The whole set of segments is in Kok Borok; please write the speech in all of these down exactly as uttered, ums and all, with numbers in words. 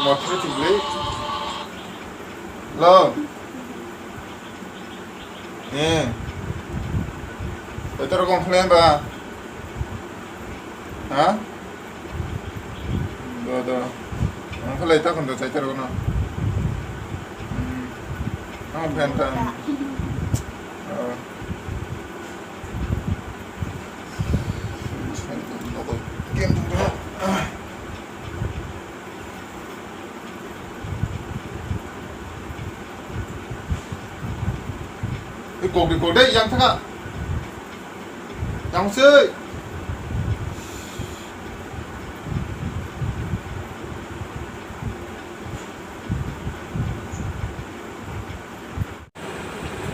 Hello. Eh. Better kong khlai ba. Ha? Do, do. Ang khlai ta kon do chai tar kono. Hmm. Ang phen ta. Oh. Game tu. Kok di kok deh, yang tengah. Yang sih.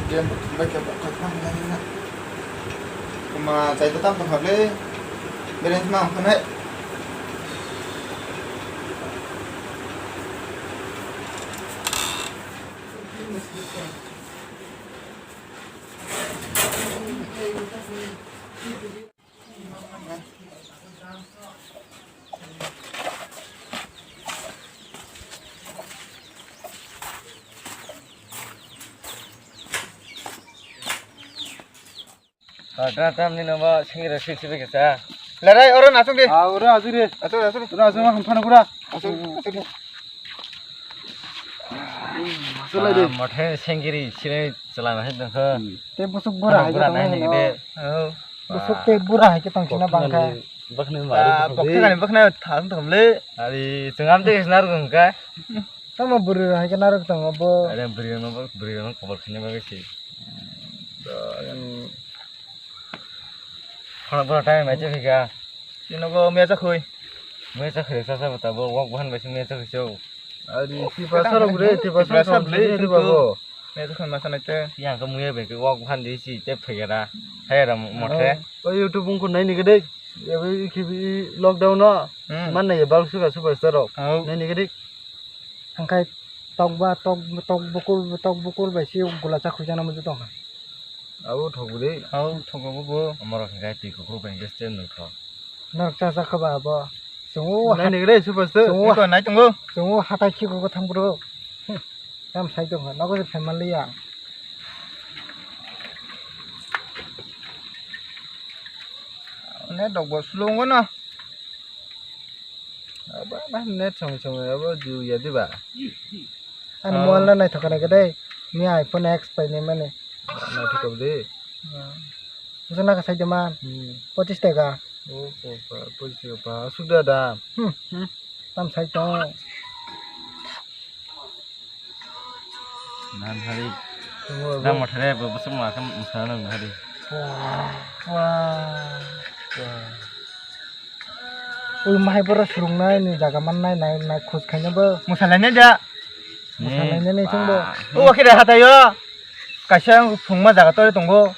Game bai khe bok khaima hinani na. Kuma chai ta tam tong kha le. Balance ma phone hai. Ah, da, da, nini bo sengkira sik sik kisa. Larai, oro nasuk di. Ah, oro asuk di. Asuk, asuk di. Oro asuk, ma hamphano pura. Asuk, asuk di. Asuk lai di. Ah, mothe sengkiri, sini chalana hai dong kho. Hmm. Te busuk bura hai bura nai ni de. Oh. Busuk te bura hai ke tong sina bangkha. Bakni mari. Ah, pokte kani bakna thang thang le. Ari, chungam te snar gong ka. Tamo bwrwi rok hai khe narwk tongo bo. Are bwrwi rok no, bwrwi rok no kobor khaina bagwi se. Khorang bwrwi time mai chakhi kha. Chini nogo mia chakhwi. Mia chakhwi sa sa bata bo wak bahan bai se mia chakhwi chau. Ari tipa sarok re, tipa sarok re, tipa bo. Mia chakhwi masa nai te. Yang ka muya bai ke wak bahan di si te phegera. Hai ra mothe. O YouTube ungkho nai ni gede. Ebe iki bi lockdown no. Hmm. Man nai bal suka superstar rok. Nai ni gede. Hangkai tok ba, tok, tok bukur, tok bukur bai se gula chakhwi jana muju tongkha. Abo thok bwrwi. Abo thok abo bo. Omorok hingkai twi kuphur bai hingke stem nung thok. Norok cha cha kha ba abo. Chungo nai ni gre super star. Chungo nai tongo. Chungo hatai khiko ko thang bro. Tam sai tongkha. Nogo se phaima liya. Ne dok bo slung no. Abo ma net song song abo ju ya diba? Ani mobile no naithok kha naikhe dei. Mi iPhone X painai mani. Naithok kha di. Busa naka sai de man. Hmm. Pochis taka. O, o, pa, pochis taka pa. Asuk da dam. Hmm. Hmm. Tam sai tong. Nan hari. Tunggu, tunggu. Nang mothare bo busuk ma kam musana nang hari. Wah, wah, wah. Ui, mahai boro surungnai ni jaga mannai nai, nai khus khaina bo. Musalaina da. Musalaina ni sung bo. O, akhire hatayo. Kaisa phungma jaga tore tongo.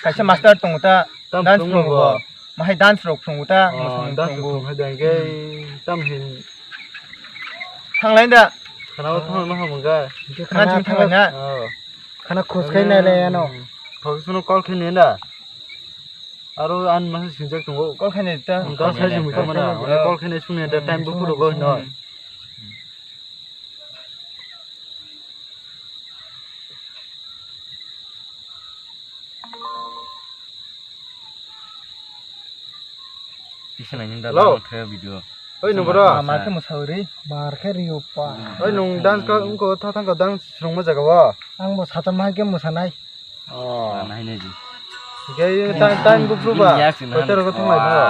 Kaisa master tongo ta. Tam dance phungo phungo bo. Mahai dance rok phungo ta. Oh, dance rok phungo hai dai ge. Tam hin. Thanglai da. Khana o thang ma hamung ga. Khana chum thanglai na. Oh. Khana khus khai nai le ano. Thok suno call khai ne da. Aro an ma sinjak tongo. Call khai ne ta. Call khai ne ta. Call khai ne sung ne da time bo phuru go no. Tisa nai nung da. Hello. Lang khe video. Oi, nung bro. Mar khe mwsawi ri. Mar khe rio pa. Oi, nung dance ka, wngko tha thang ka dance swrwngma jaga o. Ang bo sacha ma khe mwsanai. Oh. Nai nai ji. Ge time, time bo phuru ba. Bini yak sing hotel ko thang lai ba.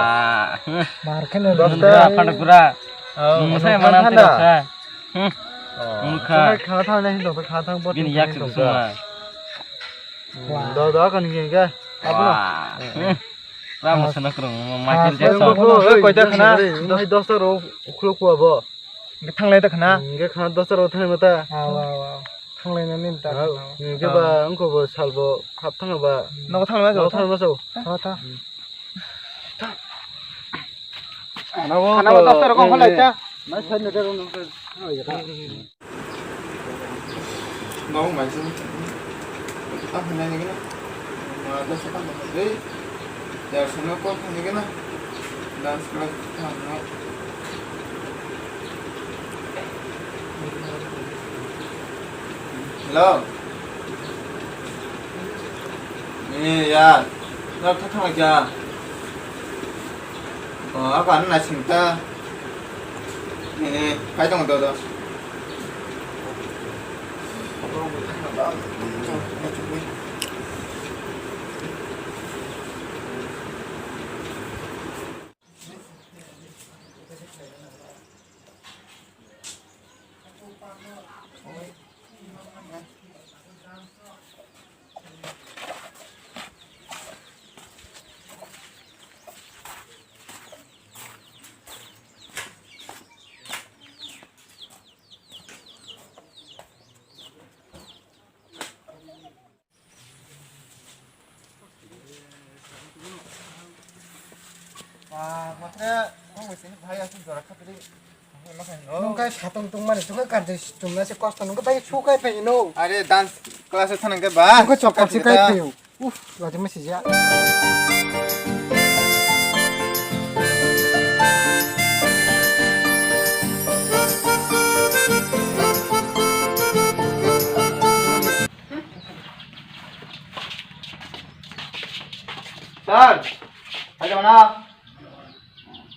Mar khe no. Dosta. Panda pura. Oh, nung mwsai mana thanda. Hmm. Oh. Nung kha. Khana thang nai hin dong, khana thang bo. Bini yak sing sung ma. Wah. Do, do, kan ngi ga. Apa? Wah. Hmm. Ra mo sana krung, Michael Jackson. Oi, koita khana. Nai dosta ro, ukhlo kuwa bo. Nge thanglai ta khana. Nge khana dosta ro thanglai mata. Aw, aw, aw. Thanglai na nin ta. Nge ba, angko bo sal bo, hap thang ba. Nogo thanglai ma. Nogo thanglai ma sao. Tha, tha. Khana bo dosta ro kong kholai ta. Nai sai ne ta ro nang. Nong mai sini. Kita hanya ni kena. Ada setan tu deh. Ya sana kau hanya kena. Dance class hanya. Hello. Eh, ya. Nang tha thang ja. Oh, apa na sing ta? Eh, kai tong do do. Nwng kai satong tongmani, tongkha karjai chumna se kosto, nwng khe bai sukai phaino. Are dance class o thang khe ba. Nwng khe chopot se kai phaio. Uff, lati ma sija. Sir, hai jana.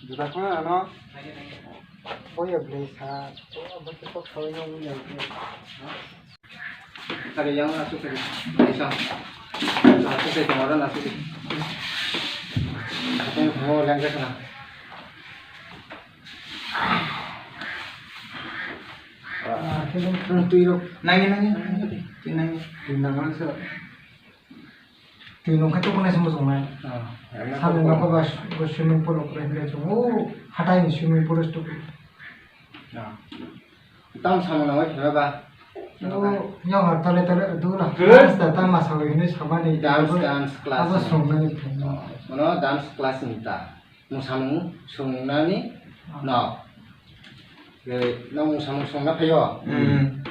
Juta khuna ano. Oya ble sir. O baki kok sawi no uya. Kare yang na sukari. Bisa. Na sukari, tomorrow na sukari. Apa yang mau lengket sana? Ah, twi rok nangi, nangi, nangi, twi nangi. Twi nang mani sir. Twi nung khe tukunai se muchungnai. Ah, yang Samung nokho ba swimming pool rok kwrwi hinwi chwng o hatai ni swimming pool rok tuku. Ah. Tamo samung nangwi phaiba ba? O yang har tole tole dula. Dance da tama sawi hinwi sabani. Dance, abo, dance class abo ni. Songnani phaino. Ono dance class ni ta. Mwsamung swngnani no. Hwnkhe nok mwsamung swngna phaio. Hmm.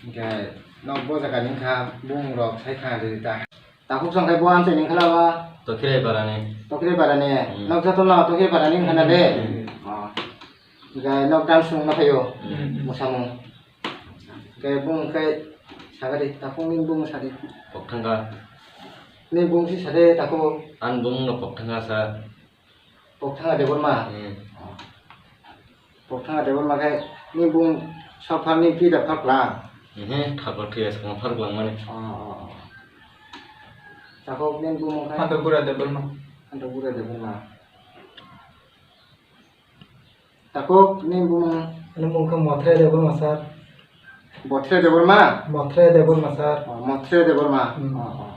Hwnkhe nok bo jaga ni wngkha bumung rok sai khna rwdi ta. Takhuk song khai bo amchai ni wngkha lama. Tokhirai para ni. Tokhirai para ni. Hmm. Nok joto no Tokhirai para ni wngkha na de. Hmm. Oh. Hwnkhe nok dance swngna phaio. Hmm. Mwsamung. Hwnkhe bumung khai sagadi takhuk ni bumung sadi. Kokthangka. Ni bumung si sade takhuk. An bumung no Kokthangka sa. Kokthanga Debbarma. Hmm. Kokthanga Debbarma khe ni bung sopharni pida pharklang. Ehe, thapar thwiya swkang pharklang mani. Oh, oh, oh. Takhuk ni bumung khe? Hantabura Debbarma. Hantabura Debbarma. Takhuk ni bumung? Ani bumung khe Mothre Debbarma sir. Bothre Debbarma? Mothre Debbarma sir. Oh, Mothre Debbarma. Hmm. Oh, oh.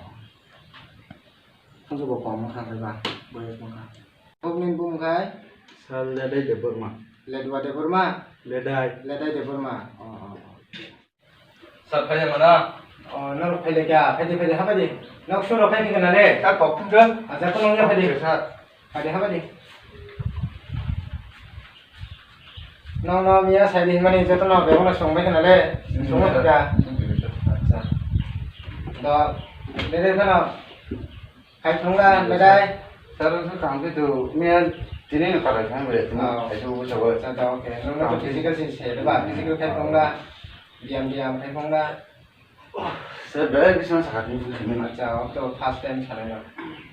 Khunju bo kom wngkha khe ba, boyes wngkha. Takhuk ni bumung khai? Sir Ledai Debbarma. Ledwa Debbarma? Ledai. Ledai Debbarma. Oh, oh, oh. Sir, phai mano? Oh, norok phai le kya? Phai di, phai di, ha phai di. Nok suro phai di kana le? Sir, kok thung khe? Acha, to nong ya phai di. Sir. Phai di, ha phai di. Nong no miya sai di mani joto no bebak no song bai kana le? Hmm, song sir. Ka? Hmm, sir. Acha. Do, bere kana. Khai thung la, Ledai? Sir, sir, kaham khe tu, miya tini ni para thang bai, tu, oh. Khai tu, bu sabo. Acha, acha, okay. Nung no kaham khe physical se se, de ba? Physical khai thung la, biyam, biyam khai thung la. Sir, belai bising sakha tini, bu sini. Acha, ok, to first time salai no.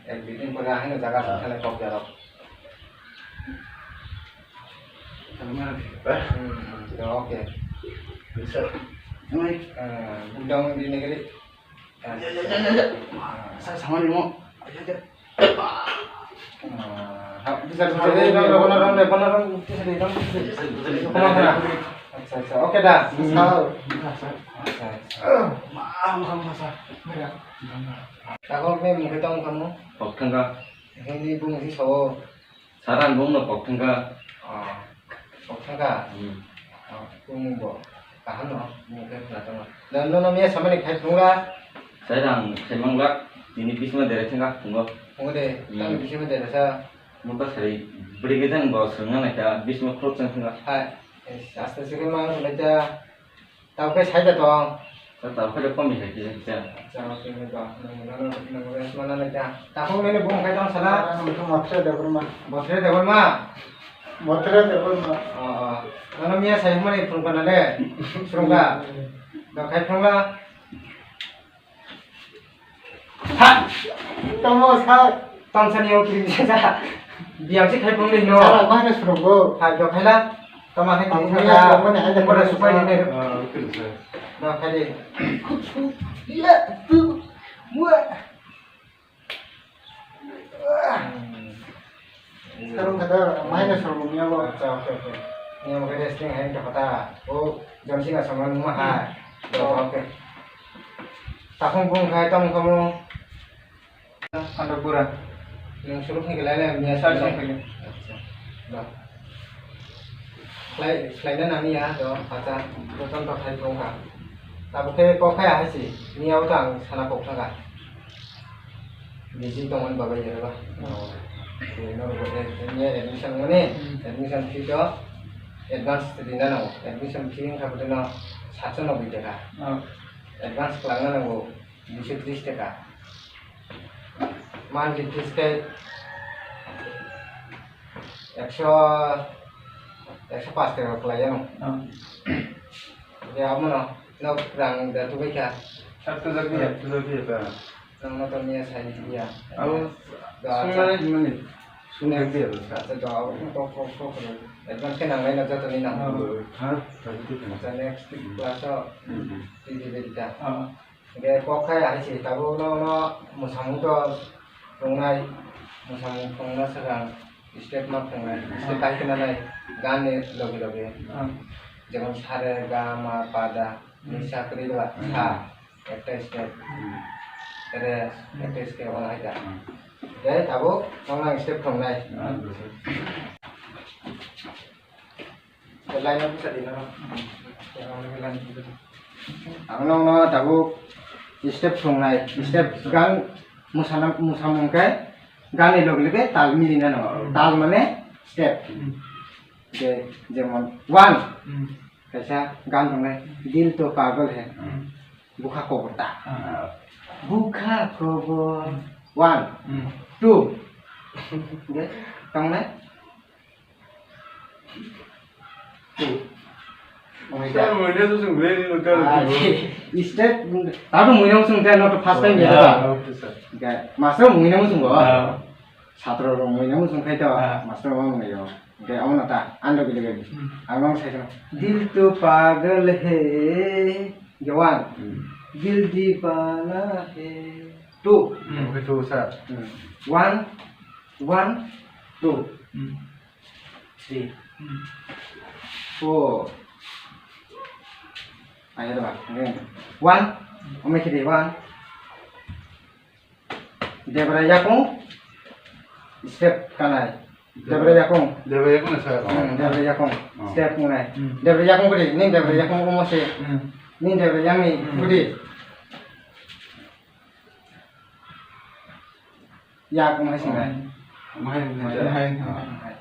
Ek dui din pore ahai no jaga, ah, salai kok jaro. Salai mana, eh? Hmm, hmm, to, okay. Sir, nai. Eh, budang di negeri. Ya, ya, ya, ya, ya. Sa-, sama ni mo. Ya, ya. Ah, ha, bisa, bisa, bisa, bisa, bisa, bisa, bisa, bisa, bisa, bisa, bisa. Acha, acha. Okay da. Hmm. Sa-, acha, acha. Ma, ma, ma, sa. Takhuk ni mung khe tong khamu? Kok thangka. Hindi bung si sao. Sir, ang bumung no kok thangka. Oh, kok thangka? Hmm. Oh, bumung bo kaham no, bumung khe khna tongo. Dan nono miya samani khai phunga? Sir, ang khai mangla, tini bisma dere thangka phungo. Phungo de, hmm, tang bisma dere sa. Nokha sari, bwrwi khe jang bo swngna naikha, bisma khuluk chang thangka. Hai, es, aste se khe mang naikha. Tao khe sai da tong. Tao khe kom ni hai kisa kisa. Acha, okay, okay, to. Nang, nang, nang, nang, nang, nang, nang, nang. Takhuk nini bung khai tong sala? Ang khe Mothre Debbarma. Mothre Debbarma? Mothre Debbarma. Oh, oh. Nono miya sai mani phung kana le? Phung ka? Hmm. Do khai phung la? Ha! Tamo sir. Tamo sir ni o kiri sa. Biang si khai pung ni no. Sir, ang mana surung go. Hai do khaila. Tamo hai kiri sa. Ang mana surung mana, hai do khaila. Supai ni. Ah, okay, sir. Do khai di. Iya, tu. Mua. Sarung kata, main na sarung ni abo. Acha, okay, okay. Ni abo kaya sting hai kata. Oh, jam sing asam nang mah hai. Hmm. Okay. Takung kung khai tong kamu. Ando pura. Yang suruh ni kelai ni, biasa sih. Acha. Dah. Khlai, khlaina nangya do, pacha, jotono to khai tongkha. Tabuk khe kok khai ahai se, miyao to ang sana kok thangkha. Busy tongmani bagwi jereba. Oh. Bini no bo, eh, niya admission mani, hmm, admission fee to advance rina nango. Admission fee wngkha bwtwi no satso noboi taka. Oh. Advance kwlangna nango, duiso tris taka. Monthly fees khe ekso, ekso pash taka kwlai ano. Oh. Ya, abono nok rang da tubai kha. Sat hajar ni, sat hajar ni ta. Nang no to niya sai ni ya. Abo do, acha. Sumai mani. Sumai dia. Acha, do, abo ko, ko, ko, ko. Advance khe nang lai na joto ni nang. Oh. Ha? Acha, next class o. Hmm. Twi di di ta. Oh. Hingke kok khai ahai se tabuk no, no mwsamung to tongnai, mwsamung tongna swkang step ma tongnai, step, hmm, kai khna nai, gan ni loge loge. Hmm. Jemon sa re ga ma pa da, hmm, ni sa kwrwi ba, hmm, sa, ekta step, hmm, re, hmm, ekta step wng hai da. Hmm. Hingke tabuk no nang step tongnai. Hmm. Line o bwsa di, no? Ang nokno tabuk step thwngnai, step gan mwsana, mwsamung khe gan ni loge loge tal mili nai no. Tal mane step. Je, jemon one, kaisa gan tongnai, Dil To Pagal Hai, bwkha kobor ta. Bwkha kobor. One, two. Je, tongnai. Sir, muina muchung bre ni nokha. Ah, step, tabuk muina muchung tei not first time ya, ah, ba? Okay, sir. Ga, master muina muchung bo. Ah. Satro rok muina muchung khai to, ah, master ma muina yo. Ga, amo na ta, ando gile gile. Hmm. Ang nang sai to. Dil to pagal hai. Ga one. Hmm. Dil diwana hai. Two. Hmm, okay, two, sir. Hmm. One, one, two. Hmm. Three. Hmm. Four. Ayo, ba. Again. One. Omai kiri, one. Debra yakung. Step kanai. Debra yakung. Debra yakung na sa. Hmm, debra yakung. Oh. Step kanai. Hmm. Debra yakung kiri. Ning debra yakung omo se. Hmm. Ning debra yang ni, hmm, kiri. Yak wng hai sing nai. Wng hai, wng hai. Wng hai, wng hai. Wng hai.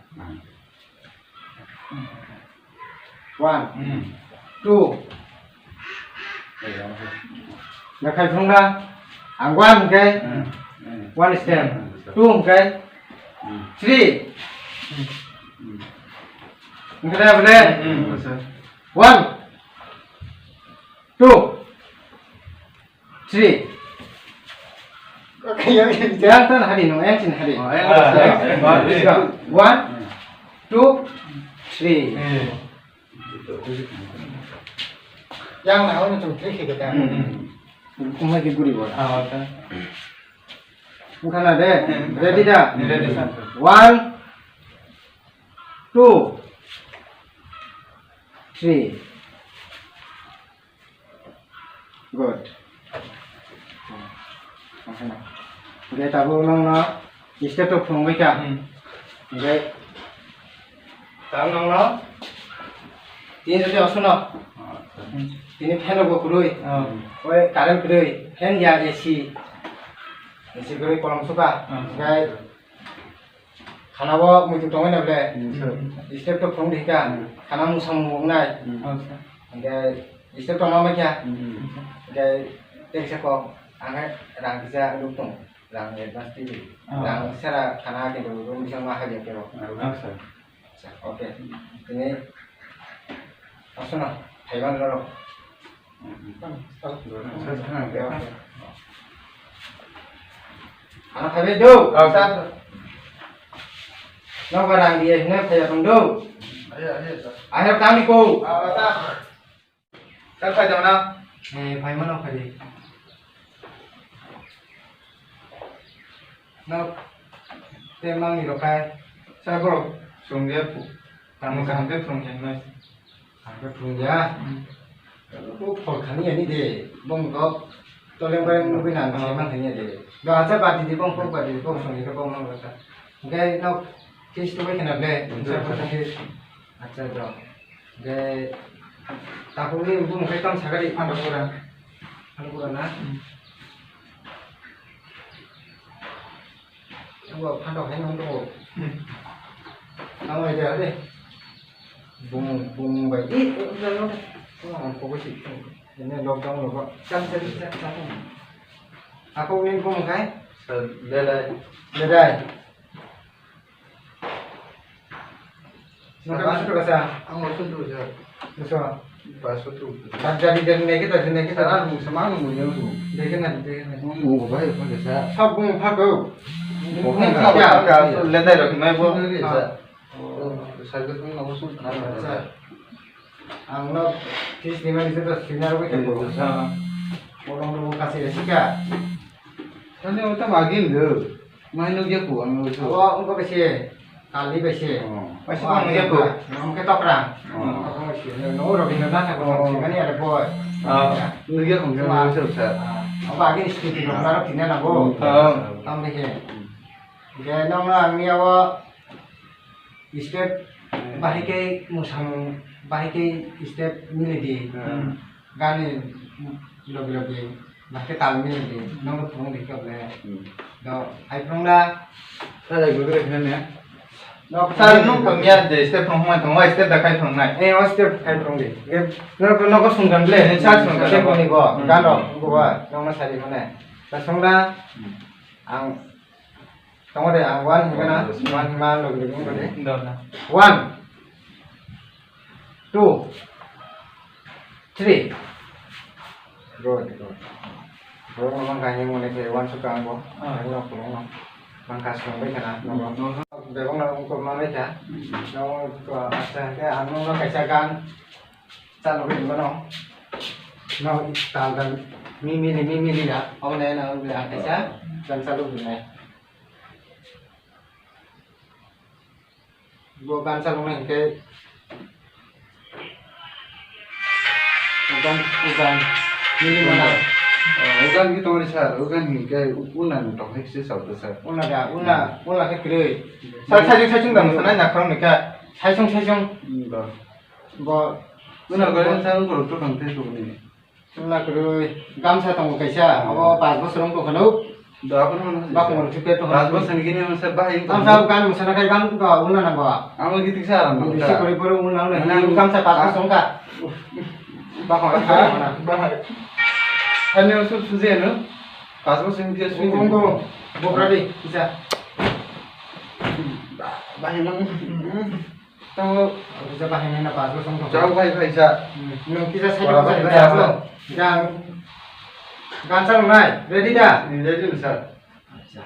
One. Hmm. Two. Yakhai phunga. Ang one hingkai. Hmm. One step. Hmm. Two hingkai. Hmm. Three. Hmm. Hingkai bole. Hmm. One. Two. Three. Yang tan hari no, yang sin hari. Oh, yang hari. One, two, three. Hmm. Yang na, oh, no, three khe kita. Hmm. Kumai ke guri bola. Ah, okay. Bukan ada. Hmm. Ready dah? Ready, sir. One, two, three. Good. Hingke tabuk nongno step rok phunugwi kha. Hmm. Hingke tabuk nongno tini jodi osuno. Hmm. Tini fan rok bo kwrwi. Hmm. Oi current kwrwi. Fan ya A C. A C kwrwi kolom suka. Hmm. Hingke Khana bo muitu tongwi na ble. Hmm, sir. Step to phung di ka. Hmm. Khana musa mung nai. Hmm. Oh, sir. Hingke step to ma kya. Hmm. Hingke tengsa ko ang rang kisa ruk tong. Rang advance ti. Oh. Rang sera khana ke do room bisa ma ha ke ro. Oh, sir. Acha, okay. Tini asuna, Taiwan ro. Hmm. Sir, sir, sir. Okay, okay. Ano phaibai do. Oh, sir. Nogo rang diya hino phaiya tong do. Ayo, ayo, sir. Ayo, tangni ko. Ah, sir. Sir, phai tong na? Eh, phai mano phai di. No, te mangi rok khai. Sir, borok sungya phu. Tamo kaham khe phwrwng khe hwnwi. Kaham khe phwrwng ya. Hmm. Bo phol khani ya ni de. Bong kok toleng bareng nugui nang se man thani ya de. Do acha bati di bong kok bati di bong song ni bong nang ta. Gai nok kis to bai khana ble. Hmm. Acha do. Gai ta ko ni bong kai tam sagari. Ano pura. Ano pura na. Hmm. Abo phantok hai nang tongo. Hmm. Tamo hai de, de. Bumung, bumung bai. Ih, oh, udah, udah. Oh, ang pokok sih. Ini lockdown lo, Pak. Cam, cam, cam, cam. Aku ini bumung kai? Ledai. Ledai. Nokha bisu kasa. Ang mo suntu sa. Bisu. Ba suntu. Dak jadi dan naik kita, naik kita. Sa ang mo sama ang mo yang tu. Dek na, dek na. Mo mo bai pa kasa. Sab mo pa ko. Mo pa ka. Ya. Ledai rok mai bo. Sa. Oh, sa ko mo suntu. Ang no tis ni mani sa to sinar ko. Sa. Mo no kasi sika. Sani o ta magin do. Mai nukya ku ang nukya ku. Abo wngkha bai se, kali bai se. Oh. Bai se wngkha nukya ku. Nang khe tokrang. Oh. Tokrang bai se. No Robindranath Thakur song singani are boy. Ah, nukya ku ang nukya ku sir. Ah, abo agini studio rok narok tina nango. Ah. Tamo khe. Je nong no ang ni abo step bahai khe mwsang bahai khe step mili di. Hmm. Gani logi logi bahai khe tal mili di. Hmm. Nono phunuk di khe ble. Hmm. Do hai phunuk na. Salai gugre khane. Sir, nung tongya de step phunuk ma tong, step da khai phunuk nai. Eh, o step khai phunuk di. Ge, no, no ko sungkan ble. Eh, sir, sungkan. Step ni bo, hmm, gan rok, hmm, go ba, nong na sari mane. Ta sung na, hmm, ang Tamo de, ang one hingmana, one hingma logi logi hingmani. Dona. One, two, three. Good, good. Borok no mangkha hingmani khe one sukha ang bo. Ah. Ang no phunuk no. Mangkha sung bai khana, no. No. Bebak no ungkor ma bai kha. No, ko, acha, khe ang no kaisa gan. Chalo bai mano. No, tal dan. Mi, mi, mi, mi, mi, ya. Abo ne, no, ang kaisa. Gan chalo bai nai. Bo gan salongnai hinkhe ugan, ugan, nini mana? Oh, ugan ki tongri sir, ugan hinkhe u-, unan tongri se sabda sir. Una da, una, hmm, una khe kwrwi. Sir, saisung, saisung da, hmm, mwsana nakhorok ni khe. Saisung, saisung. Hmm, ba. Bo. Una gore sir, ungkor tu tongte tu ni. Wngna kwrwi gamsa tongo kaisa, hmm, abo pash bosor wng tongkha nuk. Da, abono wngkha. Bakmoro thwkhe tongkha. Pash bosor ni gini wngsa bahai wngkha. Gamsa gan mwsana khai gan wngkha, wngna nango. Amo giti kisa aram. Bisi kwrwi borok wngna wngna. Wngna gamsa pash bosor wngkha. Bakmoro thwkhe tongkha. Bahai. Hani wngsa sujeno. Pash bosor ni dia sujeno. Wngkha. Bobradi kisa. Bahai mang. Tongo. Kisa bahai nai na pass bo song tongo. Chao bai bai sa. Hmm. Nwng kisa sai bai sa. Sa. Gan, gan sa nai. Ready da? Hmm, ready sir. Acha.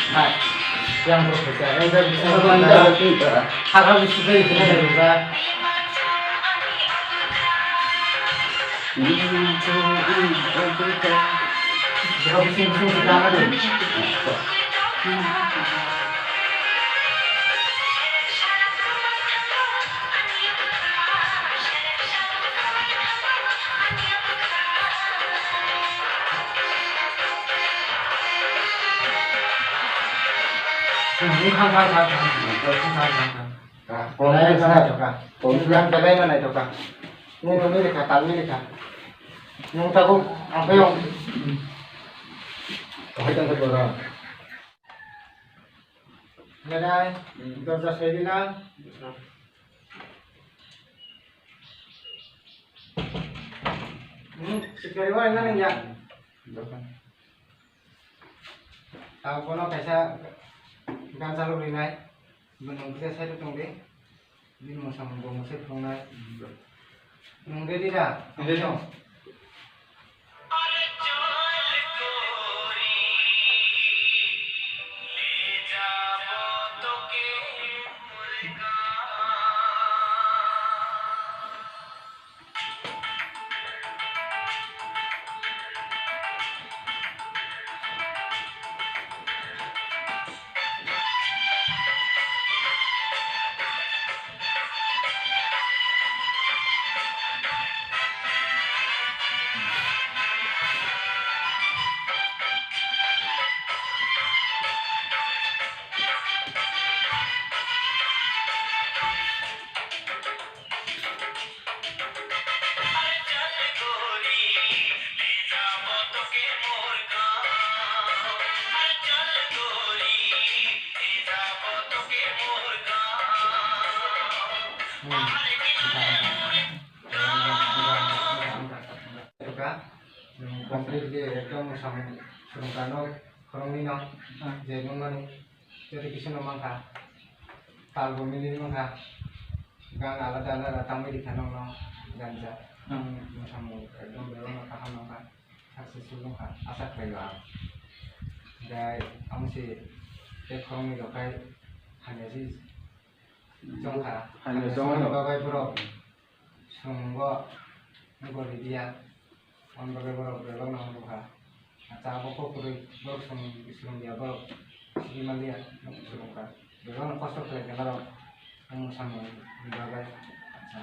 Hai, yang berkata, yang dari sana. Hal-hal di situ itu kan ada juga. Jika bising-bising kita ada. Belai ma naithoka. Belai ma naithoka. Nwng nini rikha, tal nini rikha. Nwng tabuk ang phai wng. Belai, hmm, dorja sai di na. Hmm, sikari wai na nang ya. Dokan. Tamo bono kaisa gansa rok rinai. Bini mungsa side o tong di. Bini mungsa mung bo mungsa thungnai. Nung ready da? Ready. Completely ekdom samung swrwngkha no khoroknwi no je nung mani joto kisa no mankha tal bo mili mankha gang alada alada tangwi rikha nokno ganja. Hmm. Ang samung ekdom bebak no kaham nokha. Successful wngkha, asa khlaio ang. Tei amo se tei khoroknwi rok khai hamya se chongkha. Hamya chongkha. Hamya chongkha. Babai borok swrwngbo gori diya, amo bagwi borok bebak no hamjakha. Acha abo kok kwrwi borok swrwng, swrwng diya borok sigi manliya, swrwngkha. Bebak no kosto khlai khe norok omo samung bagwi. Acha.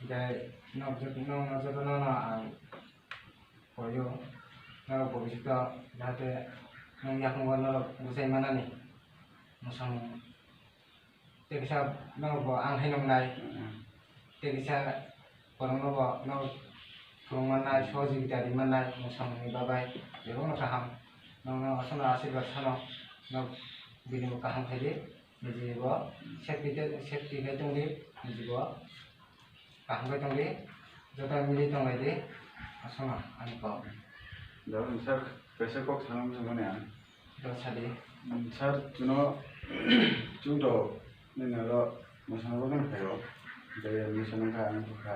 Tei nok joto, nok joto no ang Koyo, norok bobisito jahate nwng yakungo norok bwsai manani mwsang tei kisa norok bo ang hai noknai, tei kisa borokno bo norok phwrwng mannai, sohojogita ri mannai mwsangni bagwi bebakno kaham. Nokno aswkno asirwad sano, nok bini bo kaham khaidi, niji bo safety tei, safety khe tongdi, niji bo. Kaham khe tongdi, joto mili tonglai di, aswkno ani kok. Jabon sir, kaisa kok sana muchung mani ang. Do sadi. Sir, chuno, chwng to, nini oro, mosan oro gana khaio. Jai admission wngkha, ang kha.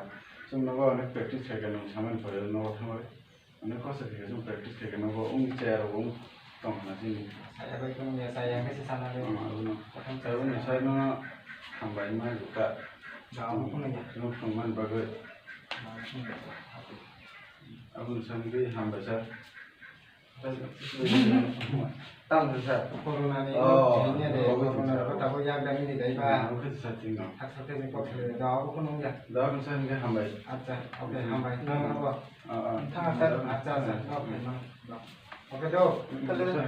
Chwng nogo onek practice khaikha, nwng samani pore nogo thangwi. Onek kosto khe chwng practice khe nogo wng chaya rok wng tong hwnna chini. Chaya bai tong ya, chaya hwnkhe se sana le. Hmm, abono. Kothom chaya. Abono sai no hambai ma juta. Da, abo phunukya. Chwng thwng man bagwi. Da, abo phunukya. Abono sai gwi hambai sa. Tamo sa. Corona ni, oh, chini de, oh, corona sa. Tabuk yak dami di dai ba. Hmm, abo khe sa chini no. Thak sa khe ni kok se da, abo phunukya. Da, abo sai gwi hambai. Acha, okay, hambai. Nang abo. Ah, ah. Thank you, sir. Acha, acha. Okay, no. Okay, do. Mm, sir.